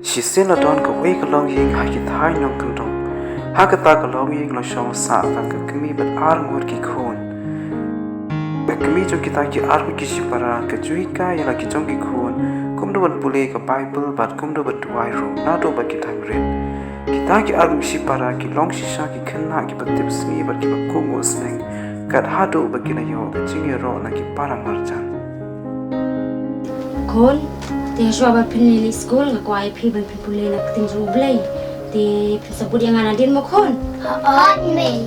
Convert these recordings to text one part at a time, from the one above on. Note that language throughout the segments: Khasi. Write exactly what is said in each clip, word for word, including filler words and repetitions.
Shisien la don kawei ka longïing ha ki thaiñ nongkyndong. Ha kata ka longïing la shong sah tang ka kmie bad arngut ki khun. Ka kmie jong kita ki arngut ki shipara ka ju hikai ïa la ki jong ki khun kumno ban pule ka Baibl bad kumno ban duwai ruh naduh ba ki dang rit. Kita ki arngut shipara ki long shisha ki khynnah kiba tipsngi bad kiba kohnguh sneng, kat haduh ba ki la ïoh ka jingïaroh na ki para marjan. Khun, te shuwa ba phin leit skul nga kwah ïa phi ban phin pule na ka ktien jong U Blei. Te phin sa bud ïa nga nadien mo khun? Hooid mei.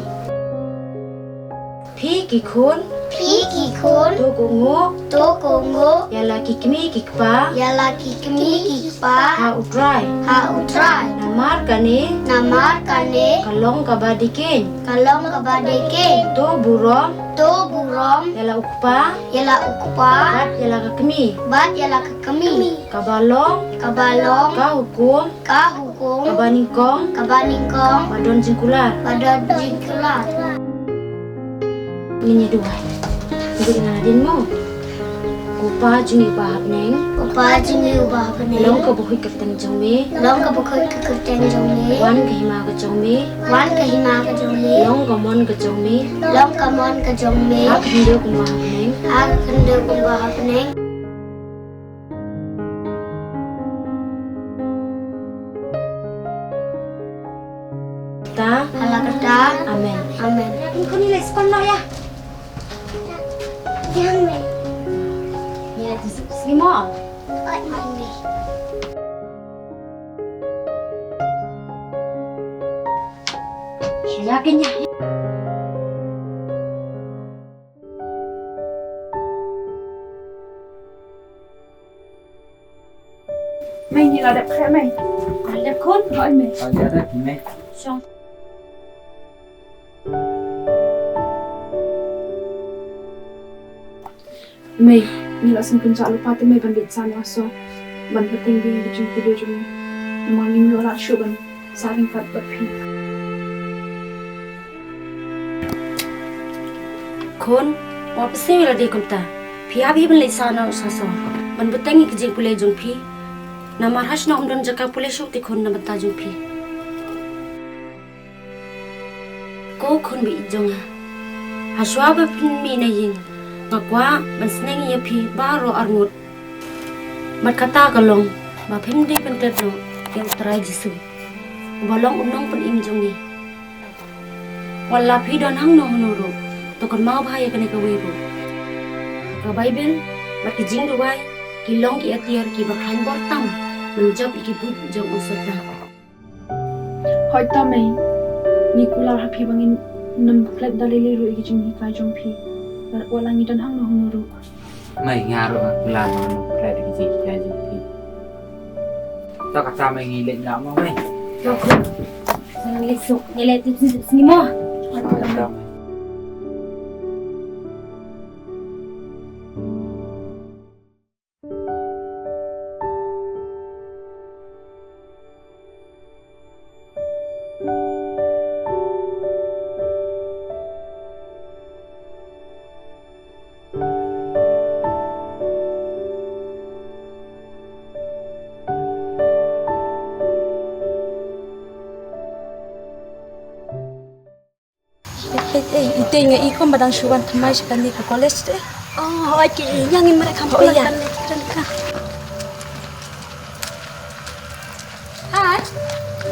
Phi ki khun. Phi ki khun. To kohnguh. To kohnguh. Ïa la ki kmie ki kpa. Ïa la ki kmie ki kpa. Ha U Trai. Ha U Trai. Namar kane. Namar kane. Ka long kaba dei keiñ. Ka long kaba dei keiñ. To burom. To burom. Ïa la u kpa. Ïa la u kpa. Bad ïa la ka kmie. Bad ïa la ka kmie. Kaba long. Kaba long. Ka hukum. Ka hukum. Kaba nyngkong. Kaba nyngkong. Ba don jingkular. Ba don jingkular. Ngin ïa duwai. Ngin ïa nadien mo. Ko Pa jong ngi uba ha bneng. Ko Pa jong ngi uba ha bneng. Long kaba khuid ka kyrteng jong me. Long kaba khuid ka kyrteng jong me. Wan ka hima ka jong me. Wan ka hima ka jong me. Long ka mon ka jong me. Long ka mon ka jong me. Ha ka khyndew kumba ha bneng. Ha ka khyndew kumba ha bneng. Ta. Ha la kata. Amen. Amen. Khun, ngi leit skul noh ïa. Ïa, mei. Ïa, tu s-, sini mo. Oi, mei. Ïa, kynja. Mei, ngi la dep khreh, mei. La dep khun? Hooid, mei. Hooid, la dep, mei. Shong. Mei, ngi la sngewkynjah lypa te mei ban leit sah noh ha sor ban bteng biang ïa ka jingpule jong ngi. Namar ngim ïoh lad shuh ban sah ryngkat bad phi. Khun, wat pynshai lade kumta. Phi hap hi ban leit sah noh ha sor ban bteng ïa ka jingpule jong phi. Namar ha shnong ym don jaka pule shuh te khun na bynta jong phi. Ko khun ba ïeit jong nga. Hashwa ba phin mih na ïing, nga kwah ban sneng ïa phi baroh arngut. Bad kata ka long ba phim dei ban klet noh ïa U Trai Jisu, uba long u nongpynim jong ngi. Wat la phi don hangno hangno ruh, to kynmaw bha ïa kane kawei ruh. Ka Baibl bad ki jingduwai ki long ki atiar kiba khlaiñ bor tam ban jop ïa ki buit jong u Soitan. Hooid to mei, ngi kular ha phi ba ngin nym klet da lei lei ruh ïa ki jinghikai jong phi. Wat la ngi don hangno hangno ruh. Mei, nga ruh nga kular ba ngin nym klet da ki jinghikai jong phi. To kata mei, ngi leit noh mo mei. To khun. Ngi leit suk, ngi leit suk sngi mo. Hooid to mei. Eh, eh, eh, ite nga i kum ba dang shu wan thymmai sha kane ka college te. Oh, oi ki, ïa ngin mareh kham. Oh, ïa. Hai.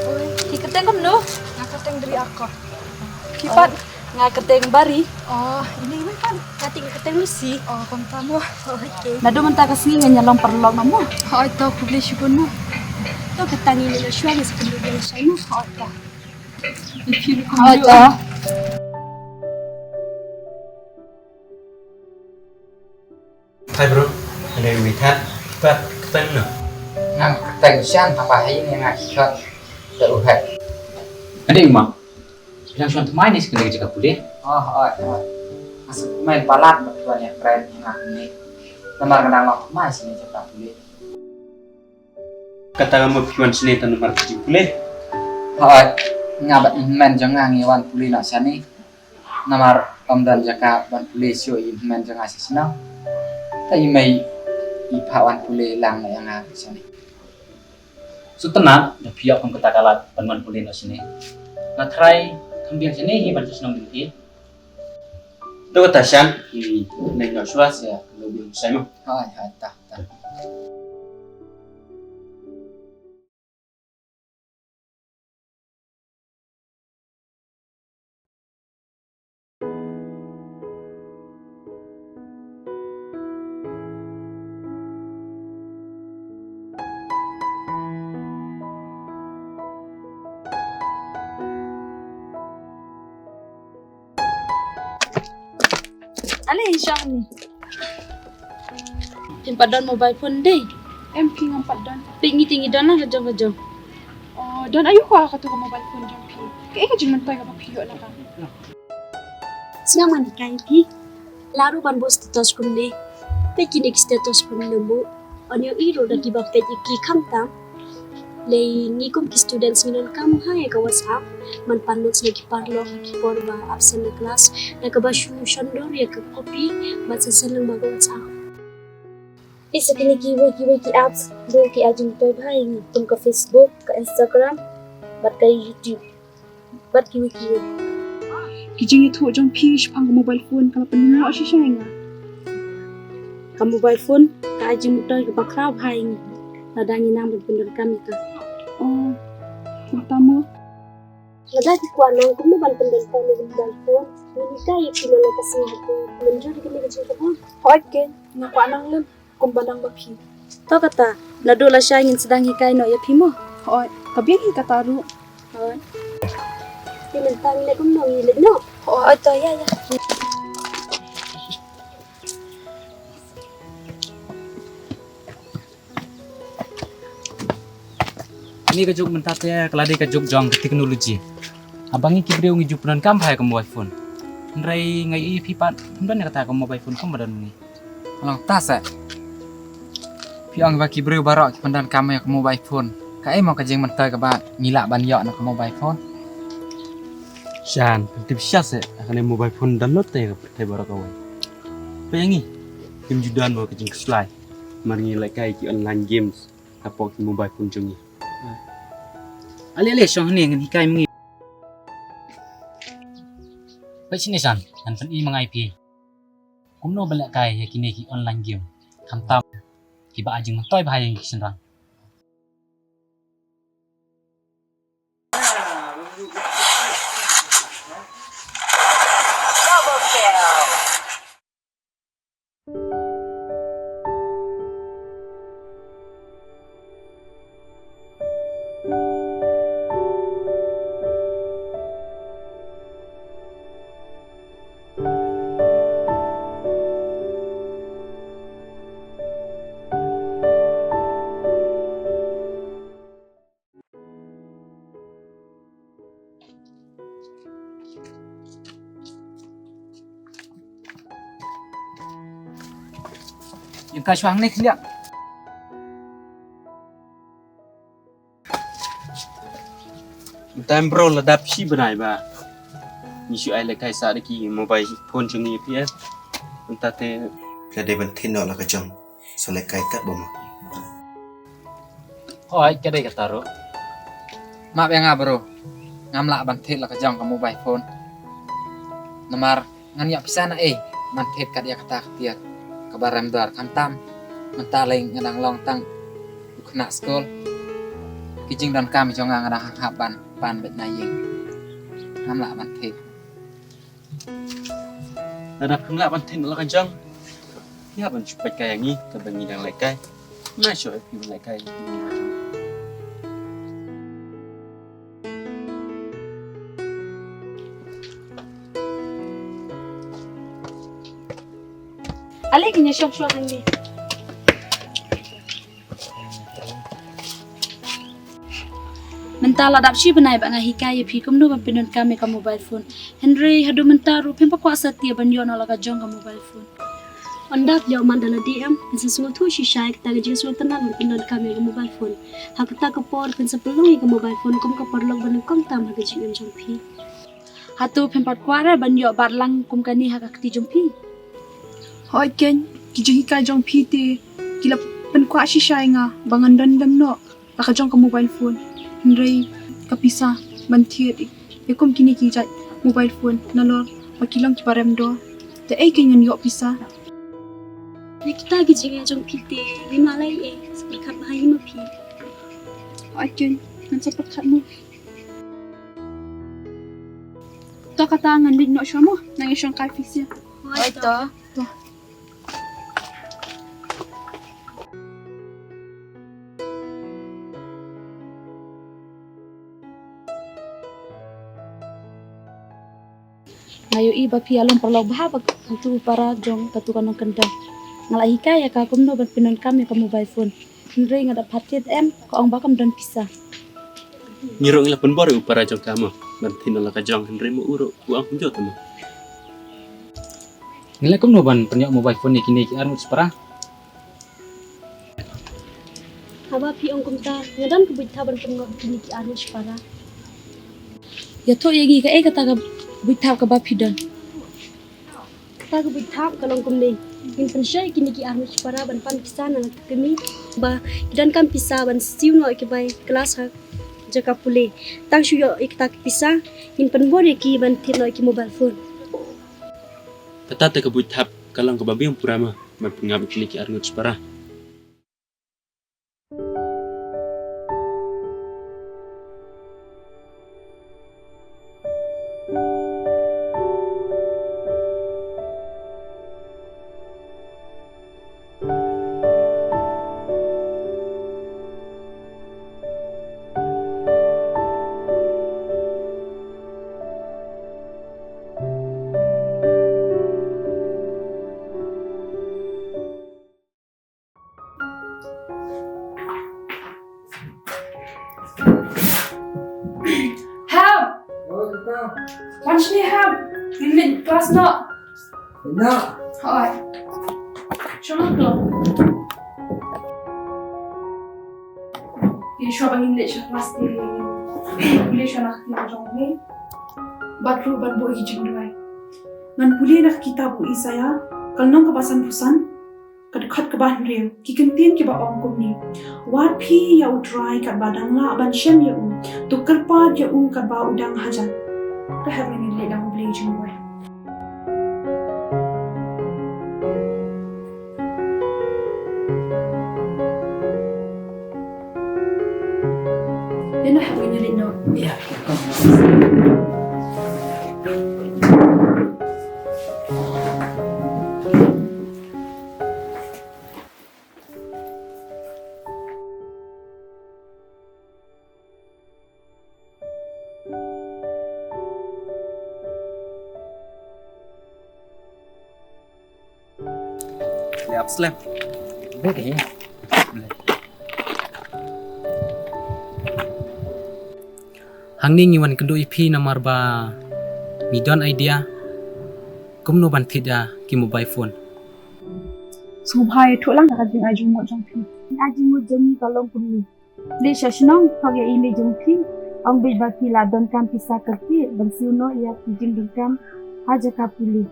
Oi, ki kyrteng kumno? Nga kyrteng Dri Akor. Ki pat? Nga kyrteng Bari. Oh, ini mai pat? Nga kyrteng Lucy. Oh, kumta mo. Oh, okay. Naduh mynta ka sngi ngan ïa long paralok na mo. Hooid to, khublei shibun mo. To kata ngi ïa shuwa ngi sa pynduh ïa shai mo. Hooid to. Hooid to. Hi bro, nga dei Mithat. Pat kyrteng no? Nga kyrteng Shan, tang ba hai ne nga ki khot da u Het. Nga dei Uma. Bilang Shan tmai ne sekali jaka pule. Oh, oh, oh. Masuk main palat batuan ya keren nga ni. Namar nga dang long tmai sini jaka pule. Kata ka mut phi wan shane tang namar ka jingpule? Hooid, nga bad i hynmen jong nga ngi wan pule noh shane. Namar ym don jaka ban pule shuh i hynmen jong nga sha shnong. Te i mei i phah wan pule lang noh ïa nga shane. Sutnat, da phi ïoh kum kata ka lad ban wan pule noh shane. Nga trai kham biang shane hi ban shnong ding phi. To kata shan, i nai noh shuwa sha ka lobby sai mo. Hai, hai, ta, ta. Ale in shong ni. Phin pat don mobile phone dei? Em phi, ngam pat don. Peit ngi te ngi don la ka jong ka jong. Oh, don aïu ka katu ka mobile phone jong phi? Kaei ka jingmyntoi kaba phi ïoh na ka? Sngap ngan hikai phi. Lah ruh ban buh status kumne. Peit kine ki status kumne mo. Ong ïohi ruh da kiba peit ïa ki khamtam. Lei ngi kum ki students ngi donkam bha ïa ka WhatsApp ban pan notes na ki paralok ha ki por ba absent na class, da kaba shu shon dur ïa ka copy bad sa send lyngba ka WhatsApp. Peit sa kine kiwei kiwei ki apps ruh ki ai jingmyntoi bha ïa ngi kum ka Facebook, ka Instagram bad ka YouTube. Bad kiwei kiwei. Ki jingïathuh jong phi shaphang ka mobile phone ka la pynlong shisha ïa nga. Ka mobile phone ka ai jingmyntoi kaba khraw bha ïa ngi lada ngi nang ban pyndonkam ïa ka. Oh, kumta mo. Lada phi kwah nang kumno ban pyndonkam ïa ka mobile phone, ngin hikai ïa phi man la ka sngi ha ka mynjur kine ka jingkyrpang. Hooid keiñ, nga kwah nang lem. Kumba nang ba phi. To kata, naduh lashai ngin sdang hikai noh ïa phi mo. Hooid, ka biang hi kata ruh. Hooid. Te mynta ngi leit kumno, ngi leit noh? Hooid, to ïa ïa. Kane ka juk mynta te ka la dei ka juk jong ka technology. Haba ngi ki briew ngi ju pyndonkam bha ïa ka mobile phone. Hynrei nga ïohi phi pat phim don ïa kata ka mobile phone kumba don ngi. Long ta seh. Phi ong ba ki briew baroh ki pyndonkam ïa ka mobile phone. Kaei mo ka jingmyntoi kaba ngi lah ban ïoh na ka mobile phone? Shan, pyntip sha seh, ha kane mobile phone download te ïa ka pyrthei baroh kawei. Phi ong ngi, kim ju don mo ka jingkhuslai. Mar ngi lehkai ki online games hapoh ki mobile phone jong ngi. Ale ale shong hangne ngan hikai ma ngi. Peit shane Shan, ngan pyni ma nga ïa phi. Kumno ban lehkai ïa kine ki online game. Khamtam kiba ai jingmyntoi bha ïa ngi ki shynrang. Ïeng kai shuwa hangne khyndiat. Mynta em bro, la dap shi bnai ba ngi shu ai lehkai sah da ki mobile phone jong ngi phi em. Mynta te ka dei ban thied noh la ka jong. Sa lehkai katba ma. Hooid, ka dei kata ruh. Map ïa nga bro. Ngam lah ban thied la ka jong ka mobile phone. Namar ngan ïoh pisa na ei ban thied kat ïa kata ka tiar kaba rem dor khamtam. Mynta lei nga dang long tang u khynnah skul. Ki jingdonkam jong nga nga dang hap ban pan beit na ïing. Ngam lah ban thied. Lada phim lah ban thied la ka jong, ïa ban shu peit kai ïa ngi kaba ngi dang lehkai. Nga shu phi ban lehkai. Ale kine shong shong hangne. Mynta la dap shi bnai ba nga hikai ïa phi kumno ban pyndonkam ïa ka mobile phone. Hynrei haduh mynta ruh phim pat kwah satia ban ïoh noh la ka jong ka mobile phone. Ynda phi ïoh man da lade em, phin sa sngewthuh shisha ïa kata ka jingsngewtynnat ban pyndonkam ïa ka mobile phone. Ha kata ka por phin sa pynlong ïa ka mobile phone kum ka paralok ba nyngkong tam ha ka jingim jong phi. Hato phim pat kwah re ban ïoh bat lang kum kane ha ka kti jong phi? Hooid keiñ, ki jinghikai jong phi te ki la pynkwah shisha ïa nga ba ngan don lem noh. la ka jong ka mobile phone. Hynrei ka pisa ban thied ïa kum kine ki jait mobile phone nalor ba ki long kiba rem dor. Te ei keiñ ngan ïoh pisa? Ïa kita ki jingeh jong phi te ngim lah leh ei, sa pyrkhat bha ïa ma phi. Hooid keiñ, ngan sa pyrkhat mo. To kata ngan leit noh shuwa mo, nang ïashong kai phi sha. Hooid to. To. Nga ïohi ba phi ïa long paralok bha bad utu u para jong katu ka nongkyndong. Nga la hikai ïa ka kumno ban pyndonkam ïa ka mobile phone. Hynrei nga da phah thied em, ka ong ba kam don pisa. Ngi ruh ngi la pynbor ïa u para jong ka mo ban thied noh la ka jong, hynrei mo u ruh u ong kumjuh te mo. Ngi leh kumno ban pynïoh mobile phone ïa kine ki arngut shipara? Haba phi ong kumta, nga don ka buit thap ban pynïoh kine ki arngut shipara. Ïathuh ïa ngi kaei kata ka buit thap kaba phi don. Kata ka buit thap ka long kumne. Ngin pynshoi kine ki arngut shipara ban pan pisa na la ka kmie ba ki donkam pisa ban siew noh ïa ki bai klas ha jaka pule. Tang shu ïoh ïa kata ka pisa, ngin pynbor ïa ki ban thied noh ïa ki mobile phone. Kata te ka buit thap ka long kaba biang pura mo ban pynïap ïa kine ki arngut shipara. Help! Wan shane help! Ngin leit klas noh. Hooid. Shong noh. Te shuwa ba ngin leit sha klas te ngin pule shuwa na ka ktien jong U Blei. Bad ruh ban buh ïa ki jingduwai. Ngan pule na ka kitab u Isaïah, ka lynnong kaba sanphew san, ka dkhot kaba hynriew, ki kyntien kiba ong kumne: Wad phi ïa U Trai katba dang lah ban shem ïa u, to kyrpad ïa u katba u dang hajan. To hap ngin leit da U Blei jingduwai. Ïa, nang hap ngin ïa leit noh. Ïa. Leh ap slem. Bek eh. Hangne ngi wan kynduh ïa phi namar ba ngi don idea kumno ban thied ïa ki mobile phone. Sngewbha ïathuh lang ka jingai jingmut jong phi. Jingai jingmut jong ngi ka long kumne. Leit sha shnong, thok ïa i mei jong phi, ong beit ba phi la donkam pisa kyrkieh ban siew noh ïa ki jingdonkam ha jaka pule.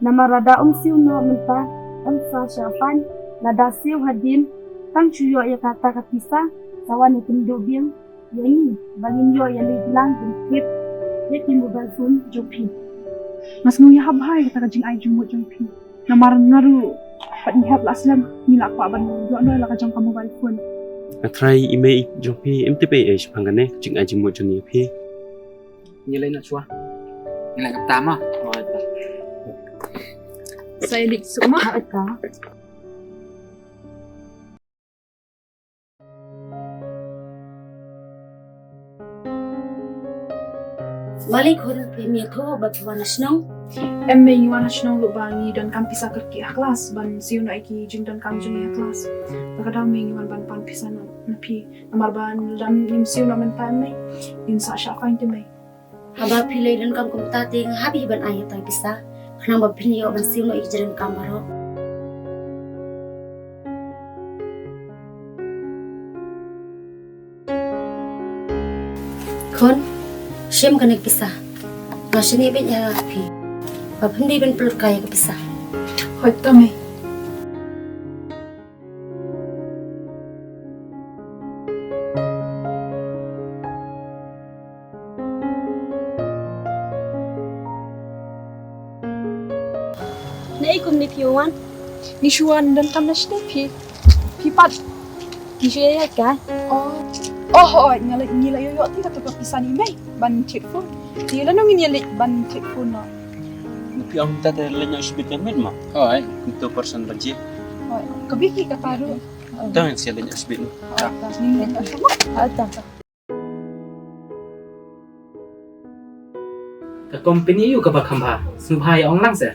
Namar lada ym siew noh mynta, ym sa shah fine, lada siew hadien, tang shu ïoh ïa kata ka pisa, sa wan ïakynduh biang ïa ngi ba ngin ïoh ïaleit lang ban thied ïa ki mobile phone jong phi. Nga sngew ïahap bha ïa kata ka jingai jingmut jong phi. Namar nga ruh pat ngi hap lah slem, ngi lah kwah ban ïoh noh la ka jong ka mobile phone. Nga tharai i mei jong phi im tip ei ei shaphang kane ka jingai jingmut jong ngi ïa phi. Ngi leit noh shuwa. Ngi leit kata ma. Sa ïa leit suk ma. Balei khun, phim ïathuh ba phi wan shnong? Em mei, ngi wan shnong ruh ba ngi donkam pisa kyrkieh ha klas ban siew noh ïa ki jingdonkam jong ngi ha klas. Te ka daw mei ngi wan ban pan pisa na, na phi. Namar ba lada ngim siew noh mynta em mei, ngin sa shah fine te mei. Haba phi leit donkam kumta te nga hap hi ban ai ïa ta pisa khnang ba phin ïoh ban siew noh ïa ki jingdonkam baroh. Khun, shim kane ka pisa. Nga shaniah beit ïa phi ba phin dei ban pynlut kai ïa ka pisa. Hooid to mei. Ei kumne phi wan? Ngi shu wan donkam na shnong phi. Phi pat? Ngi shu ïa ka. Oh. Oh, hooid, nga la, ngi la ïoh ïoh te kato ka pisa ne mei ban thied phone. Te lano ngin ïa leit ban thied phone noh? Phi ong ta te leit noh shibit ka miet mo? Hooid, kumto person ba jia. Hooid, ka biki kata ruh. Tang sha leit noh shibit mo. Hooid, ta. Ngin leit noh shibit mo. Hooid, ta. Ka company aïu kaba kham bha? Sngewbha ïa ong lang seh.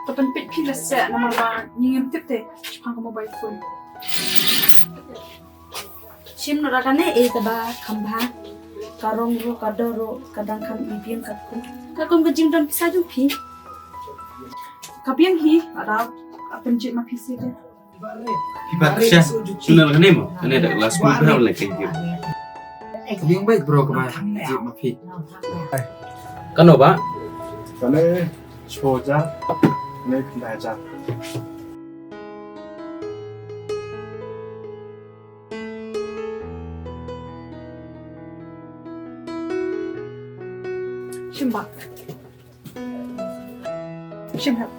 To pynpeit phi la seh namar ba ngi ngim tip te shaphang ka mobile phone. Shim noh da kane ei kaba kham bha. Ka rong ruh, ka dor ruh, ka dang kham i biang katkum, katkum ka jingdon pisa jong phi. Ka biang hi, lada ka pynjot ma phi seh te. Phi pat sha. Shu na kane mo? Kane da last month bra la kai. Ka biang bait bro kaba jot ma phi. Kano ba? Kane shiphew hajar. Kane khyndai hajar. Shim ba. Shim hep.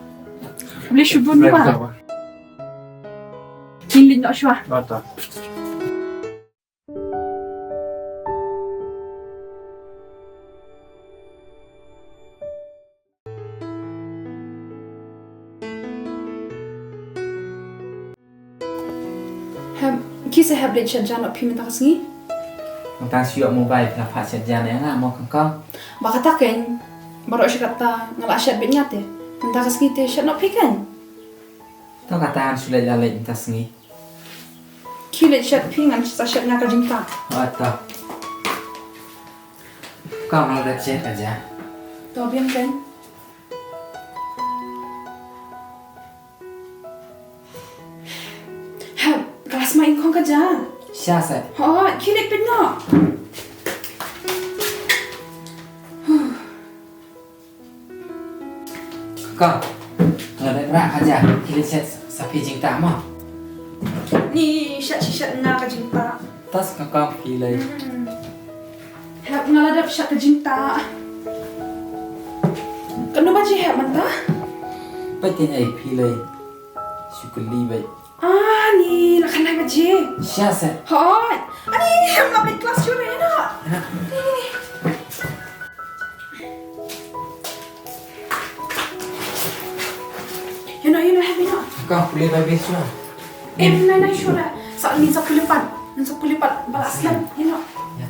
Boleh shubun ba. Kin lin nak shwa. Mata. Hem, ki sa hap leit shet ja noh phi mynta ka sngi? Mynta shu ïoh mobile phi la phah shet ja na ïa nga mo kong kong. Ba kata kein, baroh shi katta nga la shet beit nga te. Mynta ka sngi te shet noh phi kein. To kata ngan shu leit la leit mynta sngi. Ki leit shet phi ngan sa shet nga ka jingtah. Oh to. Kong nga la dep shet ka ja. To biang kein. Hem, ka la sma ing kong ka ja. Sha seh. Ho, ki leit peit noh. Kong, nga dep rah ka ja, ki leit shet sa phi jingtah mo. Ni shet shi shet nga ka jingtah. Tas ka kong phi lei. Hmm. Hep nga la dep shet ka jingtah. Kano ba ji hep mynta? Peit kein ei phi lei. Shu kylli beit. Ani, la khyndai baje. Sha seh. Hooid. Ani, em la peit klas shuh re na. Ena. Ni, ni, ni. Ïa noh, ïa noh, hep ïa noh. Ka pule Bible shuh. Em, nai, nai, shuh re. Sa, ngin sa pule pat. Ngin sa pule pat. Ba la slem. Ïa noh. Ïa.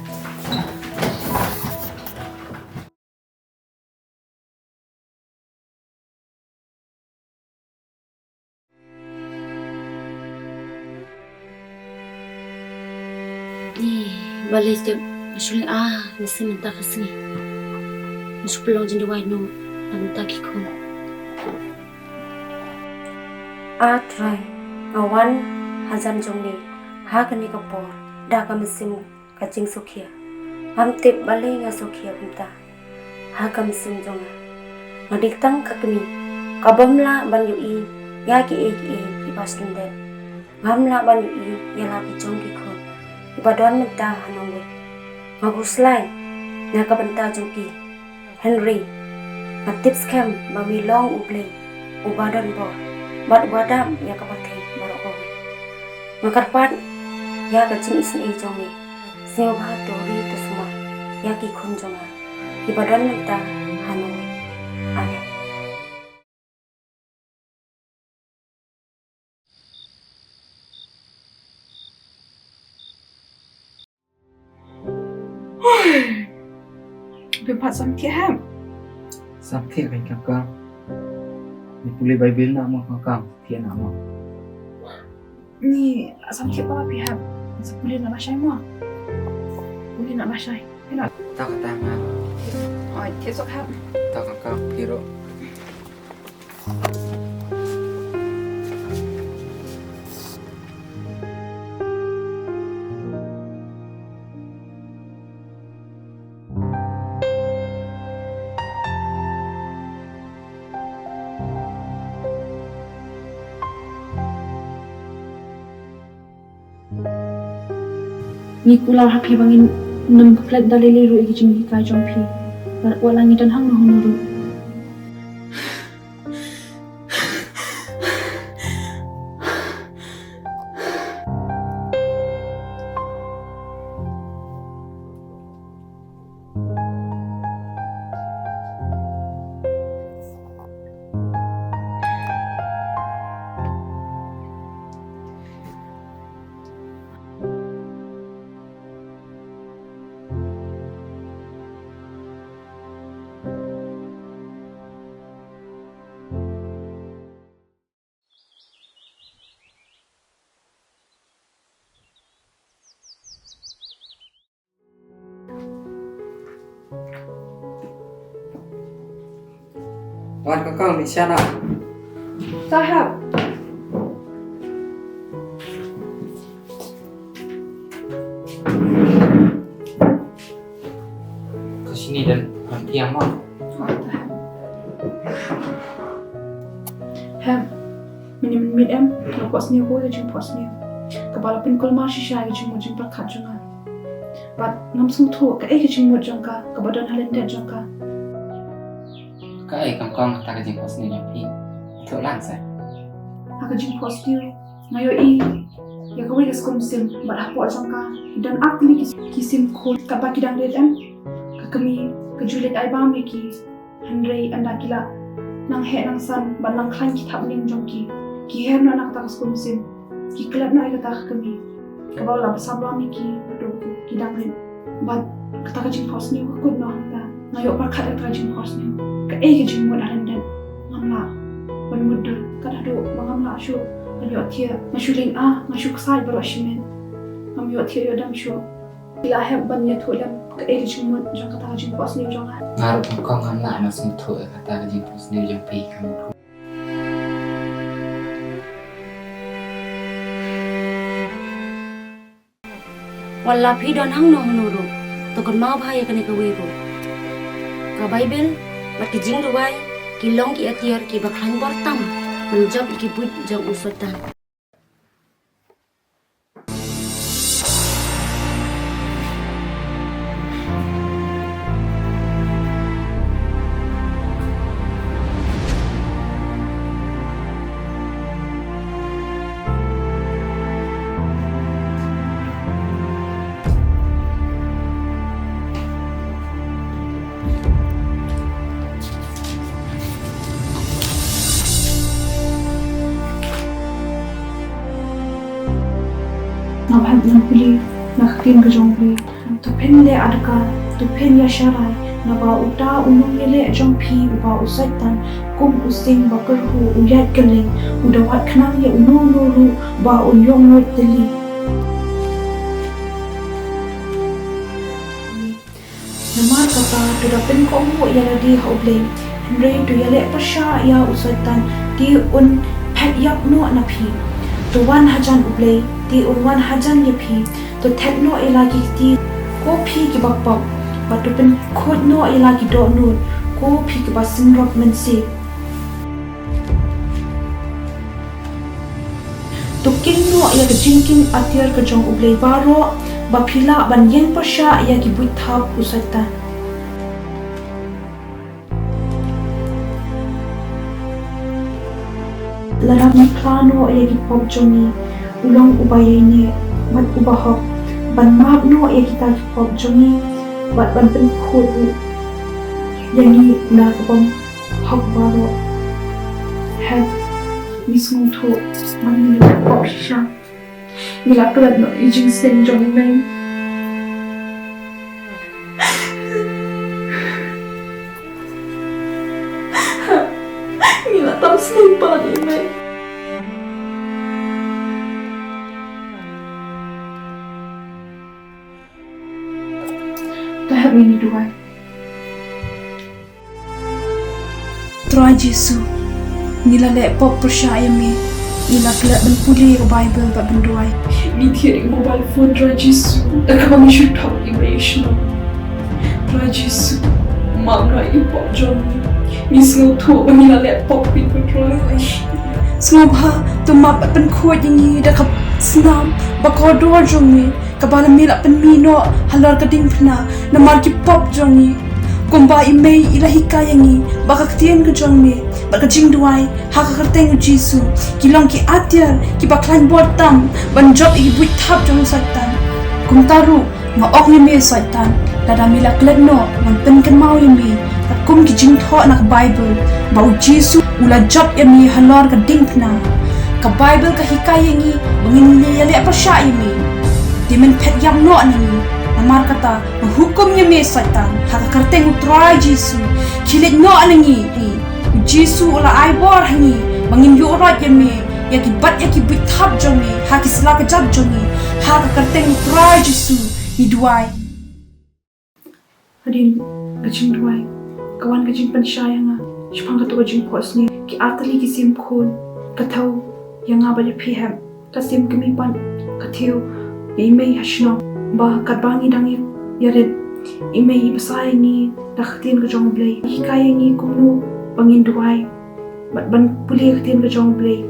Ni, balei te nga shu leh ah, nga sngewthuh mynta ka sngi. Nga shu pynlong jingduwai noh, mynta ki khun. Ah Trai, nga wan hajan jong me, ha kane ka por, da ka mynsiem ka jingsngewkhia. Ngam tip balei nga sngewkhia kumta. Ha ka mynsiem jong nga, nga dei tang ka kmie kabym lah ban ïohi ïa kiei kiei kiba sngewdei. Ngam lah ban ïohi ïa la ki jong ki khun kiba don mynta ha nongwei. Nga khuslai na ka bynta jong ki. Hynrei nga tip skhem ba me long U Blei uba don bor bad uba dap ïa ka pyrthei baroh kawei. Nga kyrpad ïa ka jingisynei jong me. Sngewbha to ri to sumar ïa ki khun jong nga kiba don mynta ha nongwei. Amen. Phi pat sam thiah hep? Sam thiah kein kong kong. Ni pule Bible na mo kong kong, thiah na mo. Ni sam thiah pa phi hep. Sa pule na lashai mo. Pule na lashai. Phi na. Ta ka ta nga. Oi, thiah sok hep. Ta kong kong, phi ruh. Ngi kular ha phi ba ngin nym klet da lei lei ruh ïa ki jinghikai jong phi. Bad wat la ngi don hangno hangno ruh. Wan ka kong, dih sha na. Sahab. Ka shini dan ram tiang mo. Hem, mynne mynmiet em, nga phohsniew kawei ka jingphohsniew kaba la pynkulmar shisha ïa ka jingmut jingpyrkhat jong nga. Bad ngam sngewthuh kaei ka jingmut jong ka kaba don ha lyndet jong ka. Kaei kong kong kata ka jingphohsniew jong phi? Ïathuh lang seh. Ha ka jingphohsniew nga ïohi ïa kawei ka skum sim bad hapoh jong ka ki don ar tylli ki, ki sim khun kaba ki dang rit em. Ka kmie ka ju leit ai bam ïa ki. Hynrei ynda ki la nang heh nang san bad nang khlaiñ ki thapniang jong ki, ki her noh na kata ka skum sim. Ki klet noh ïa kata ka kmie kaba la bsa bam ïa ki haduh ki dang rit. Bad kata ka jingphohsniew ka kut noh hangta. Nga ïoh pyrkhat ïa kata ka jingphohsniew. Kaei ka jingmut ha lyndet? Ngam lah ban mutdur. Kat haduh ba ngam lah shuh ban ïohthiah. Nga shu lynga, nga shu ksaid baroh shi miet. Ngam ïohthiah ïoh dem shuh. Phi la hep ban ïathuh lem kaei ka jingmut jong kata ka jingphohsniew jong nga? Nga ruh kong kong ngam lah ban sngewthuh ïa kata ka jingphohsniew jong phi, kam mut. Wat la phi don hangno hangno ruh, to kynmaw bha ïa kane kawei ruh. Ka Baibl bad ki jingduwai ki long ki atiar kiba khlaiñ bor tam ban jop ïa ki buit jong u Soitan. Ngam hap ban pule na ka ktien ka jong U Blei. To phin leh adkar, to phin ïasharai, naba uta u nongïaleh jong phi uba u Soitan, kum u sing ba kyrhuh u ïaid kylleng, u da wad khnang ïa uno uno ruh ba un ïoh ngud tylli. Namar kata to da pynkohnguh ïa lade ha U Blei, hynrei to ïaleh pyrshah ïa u Soitan, te un phet ïap noh na phi. To wan hajan U Blei, te un wan hajan ïa phi. To thep noh ïa la ki kti, ko phi kiba pop, bad to pynkhuid noh ïa la ki dohnud, ko phi kiba synrop mynsiem. To king noh ïa ka jingking atiar ka jong U Blei baroh, ba phi lah ban ïeng pyrshah ïa ki buit thap u Soitan. Lada ngi phla noh ïa ki pop jong ngi, u long uba ïaineh bad uba hok ban map noh ïa kita ki pop jong ngi bad ban pynkhuid ïa ngi na ka bym hok baroh. Hep, ngi sngewthuh ba ngi la pop shisha. Ngi la klet noh ïa i jingseng jong i mei. Ngi la tam sngewbha ïa i mei. To hep ngin ïa duwai. Trai Jisu, ngi la leh pop pyrshah ïa me. Ngi la klet ban pule ïa ka Baibl bad ban duwai. Ngi thied ïa ka mobile phone, Trai Jisu, da kaba ngi shu thok ïa me ïa shnong. Trai Jisu, map noh ïa ki pop jong ngi. Ngi sngewthuh ba ngi la leh pop, Trai. Sngewbha to map bad pynkhuid ïa ngi da ka snam ba kordor jong me, kaba la me la pynmih noh halor ka diengphna namar ki pop jong ngi. Kumba i mei i la hikai ïa ngi ba ka ktien ka jong me bad ka jingduwai ha ka kyrteng u Jisu ki long ki atiar kiba khlaiñ bor tam ban jop ïa ki buit thap jong u Soitan. Kumta ruh nga ong ïa me Soitan, lada me la klet noh ngan pynkynmaw ïa me katkum ki jingthoh na ka Baibl ba u Jisu u la jop ïa me halor ka diengphna. Ka Baibl ka hikai ïa ngi ba ngin ïaleh pyrshah ïa me. Te men phet ïap noh na ngi. Namar kata nga hukum ïa me Soitan ha ka kyrteng u Trai Jisu, khie leit noh na ngi. U Jisu u la ai bor ha ngi ba ngin ïuhroit ïa me, ïa ki bat ïa ki buit thap jong me ha ki sla kjat jong ngi. Ha ka kyrteng u Trai Jisu ngi duwai. Hadien ka jingduwai ka wan ka jingpynshai ha nga. Shaphang kato ka jingphohsniew, ki artylli ki sim khun ka thew ïa nga bad ïa phi hep. Ka sim kmie pat ka thew ïa i mei ha shnong. Ba katba ngi dang ïa, ïarit, i mei i bsa ïa ngi da ka ktien ka jong U Blei, i hikai ïa ngi kumno ba ngin duwai bad ban pule ka ktien ka jong U Blei,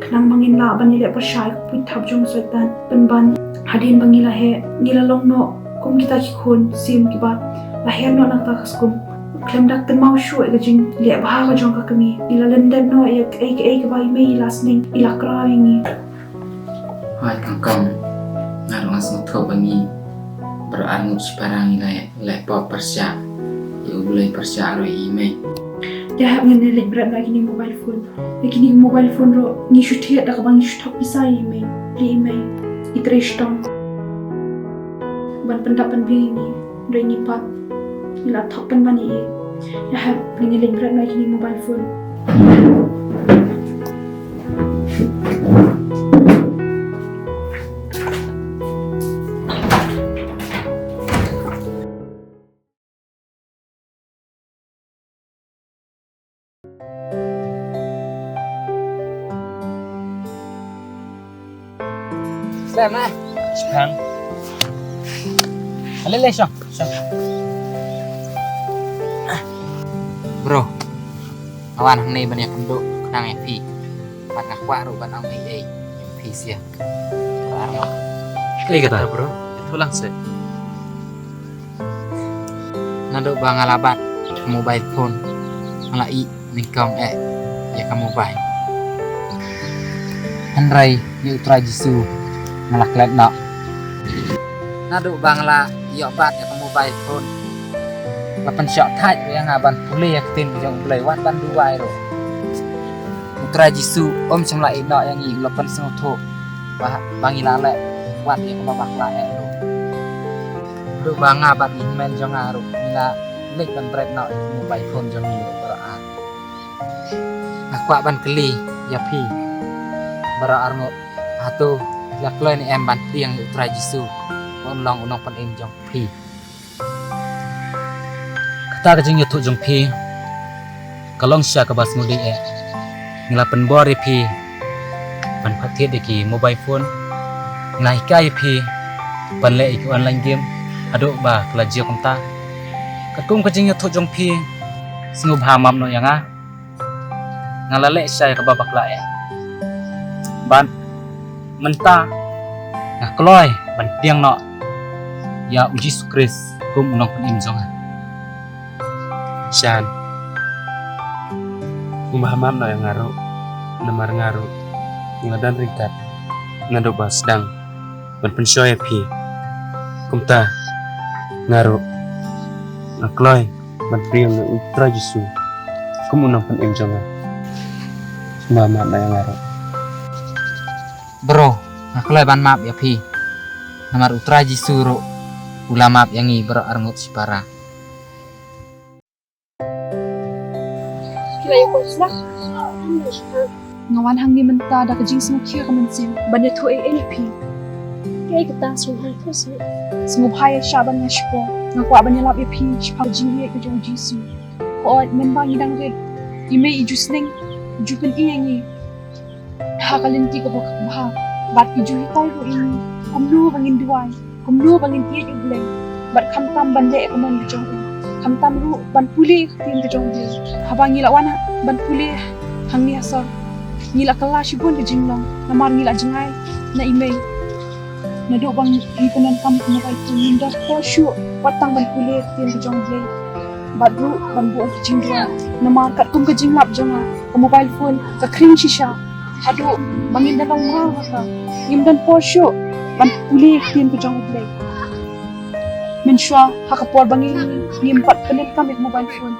khnang ba ngin lah ban ïaleh pyrshah ïa ka puit thap jong u Soitan. Pynban hadien ba ngi la heh, ngi la long noh kum kita ki khun sim kiba la her noh na kata ka skum. Khlem da kynmaw shuh ïa ka jingleh bha ka jong ka kmie, ngi la lyndet noh ïa kaei kaei kaba i mei i la sneng, i la kraw ïa ngi. Hooid, Kong Kong, nga ruh nga sngewthuh ba ngi baroh arngut shipara ngi la leh pop pyrshah ïa U Blei, pyrshah ruh ïa i mei. Ïa hap ngin ïa leit bret na kine mobile phone. Na kine mobile phone ruh ngi shu thied da kaba ngi shu thok pisa ïa i mei, plie i mei, i trei shitom ban pyndap pynbiang ïa ngi. Hynrei ngi pat ngi la thok pynban ïa i. Ïa hap ngin ïa leit bret na kine mobile phone. Slem eh. Shang. Ale le shang. Shang. Bro. Nga wan hangne ban ïakynduh khnang ïa phi. Bad nga kwah ruh ban ong ei ei ïa phi sha. Bro Arngut. Ei kata bro. Ïathuh lang seh. Naduh ba nga la bat ka mobile phone, nga la ïeh nyngkong eh ïa ka mobile. Hynrei ïa U Trai Jisu nga la klet noh. Naduh ba nga la ïoh bat ïa ka mobile phone, la pynshah thait ïa nga ban pule ïa ka ktien ka jong U Blei wat ban duwai ruh. U Trai Jisu um shym la ïeh noh ïa ngi, u la pynsngewthuh ba, ba ngi la leh wat ïa kaba bakla eh ruh. Naduh ba nga bad i hynmen jong nga ruh ngi la leit ban bret noh ïa ka mobile phone jong ngi ruh baroh ar. Nga kwah ban kylli ïa phi baroh arngut, hato phi la kloi ne em ban pdiang ïa U Trai Jisu ba un long u nongpynim jong phi? Kata ka jingïathuh jong phi ka long shisha kaba sngewdei eh. Ngi la pynbor ïa phi ban phah thied ïa ki mobile phone. Ngi la hikai ïa phi ban leh ïa ki online game haduh ba ka la jia kumta. Katkum ka jingïathuh jong phi, sngewbha map noh ïa nga. Nga la leh shisha ïa kaba bakla eh. Bad mynta nga kloi ban pdiang noh ïa U Jisu Khrist kum u nongpynim jong nga. Shan. Sngewbha map noh ïa nga ruh. Namar nga ruh nga la don ryngkat naduh ba sdang ban pynshoi ïa phi. Kumta nga ruh nga kloi ban pdiang ïa U Trai Jisu kum u nongpynim jong nga. Sngewbha map noh ïa nga ruh. Bro, nga kloi ban map ïa phi. Namar U Trai Jisu ruh u la map ïa ngi baroh arngut shipara. Phi la ïoh khuslai? Nga wan hangne mynta da ka jingsngewkhia ka mynsiem ban ïathuh ei ei ïa phi. Kaei kata, sngewbha ïathuh seh? Sngewbha ïa shah ban nga shipor. Nga kwah ban ïalap ïa phi shaphang ka jingïeit ka jong U Jisu. Hooid, mynba ngi dang rit, i mei i ju sneng, i ju pyni ïa ngi ha ka lynti kaba bha bad i ju hikai ruh ïa ngi kumno ba ngin duwai, kumno ba ngin ïeit U Blei, bad khamtam ban leh ïa ka mon ka jong u, khamtam ruh ban pule ïa ka ktien ka jong U Blei. Haba ngi la wan ban pule hangne ha sor, ngi la kylla shibun ka jinglong namar ngi la jngai na i mei. Naduh ba ngi pyndonkam ka mobile phone, ngim don por shuh wat tang ban pule ïa ka ktien ka jong U Blei bad ruh ban buh ïa ka jingduwai. Namar katkum ka jinglap jong nga, ka mobile phone ka khring shisha. Haduh ba ngin da long mraw ha ka, ngim don por shuh ban pule ïa ka ktien ka jong U Blei. Mynshuwa ha ka por ba ngi, ngim pat pyndonkam ïa ka mobile phone,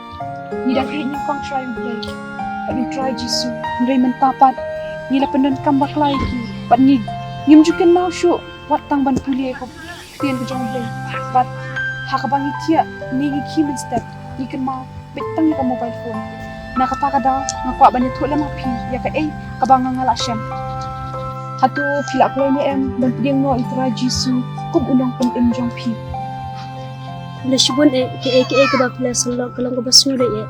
ngi dang ïeit nyngkong sha U Blei bad U Trai Jisu. Hynrei mynta pat ngi la pyndonkam bakla ïa ki bad ngi, ngim ju kynmaw shuh wat tang ban pule ïa ka ktien ka jong U Blei. Bad ha kaba ngi thiah ne ngi khie mynstep, ngi kynmaw beit tang ïa ka mobile phone. Na kata ka daw nga kwah ban ïathuh lem ha phi ïa kaei kaba nga, nga la shem. Hato phi la kloi ne em ban pdiang noh ïa U Trai Jisu kum u nongpynim jong phi? Phi la shibun eh, kaei kaei kaba phi la sngewlong ka long kaba sngewdei eh.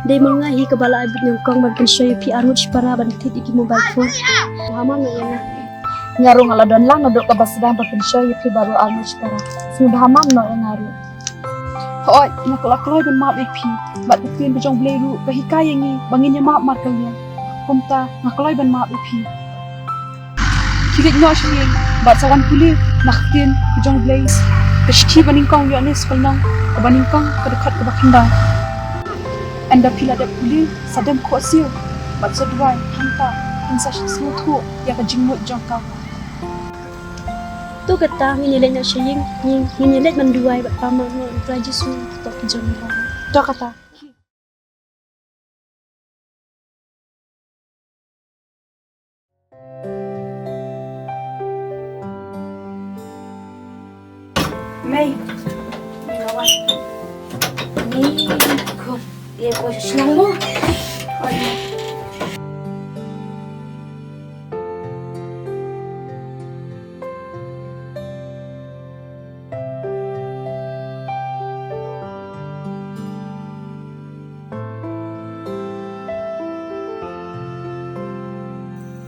Dei ma nga hi kaba la ai beit nyngkong ban pynshoi ïa phi arngut shipara ban thied ïa ki mobile phone. Bha ma nga ïa nga. Nga ruh nga la don lang naduh kaba sdang ban pynshoi ïa phi baroh arngut shipara. Sngewbha ma nga ïa nga ruh. Hooid, nga la kloi ban map ïa phi. Bad ka ktien ka jong U Blei ruh ka hikai ïa ngi ba ngin ïa map markylliang. Kumta nga kloi ban map ïa phi. Khie leit noh sha ïing bad sa wan pule na ka ktien ka jong U Blei. Ka shithi ba nyngkong Ïoannis lynnong kaba nyngkong ka dkhot kaba khyndai. Ynda phi la dep pule sa dem khohsiew bad sa duwai hangta phin sa sngewthuh ïa ka jingmut jong ka. To kata ngin ïa leit noh sha ïing, ngin, ngin ïa leit ban duwai bad pamang noh ïa U Trai Jisu, to ki jong ngi. To kata. Mei. Mei, lawan. Ni, ko, ye ko shlong mo. Oh, ya.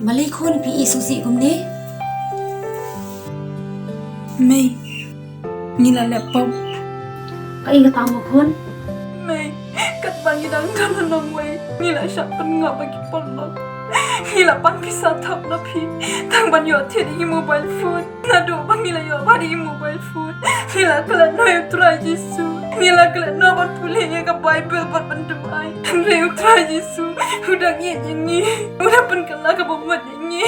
Balei khun phi isngewsih kumne? Mei, ngi la leh pop. Kaei kata mo khun? Mei, katba ngi dang don ha nongwei, ngi la shah pynngop ha ki paralok. Ngi la pan pisa thap na phi tang ban ïoh thied ïa ki mobile phone. Naduh ba ngi la ïoh bad ïa ki mobile phone, ngi la klet noh ïa U Trai Jisu. Ngi la klet noh ban pule ïa ka Baibl bad ban duwai. Hynrei U Trai Jisu u dang ïeit ïa ngi. U dang pynkylla kaba mut ïa ngi.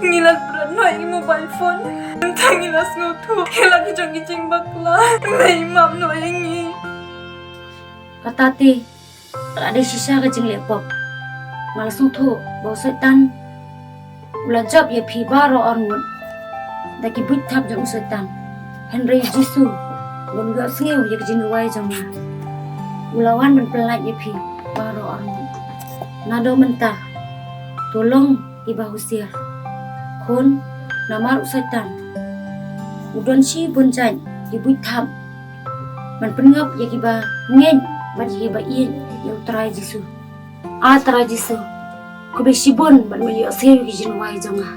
Ngi la bret noh ïa ki mobile phone. Mynta ngi la sngewthuh ïa la ki jong ki jingbakla. Mei, map noh ïa ngi. Kata te, la dei shisha ka jingleh pop. Nga la sngewthuh ba u Soitan u la jop ïa phi baroh arngut da ki buit thap jong u Soitan. Hynrei u Jisu, u la ïohsngew ïa ka jingduwai jong nga. U la wan ban pynlait ïa phi baroh arngut. Naduh mynta, to long kiba husiar. Khun, namar u Soitan u don shibun jait ki buit thap ban pynngop ïa kiba ngeit bad ïa kiba ïeit ïa U Trai Jisu. A Trai Jisu, khublei shibun bad me ïohsngew ïa ki jingduwai jong nga.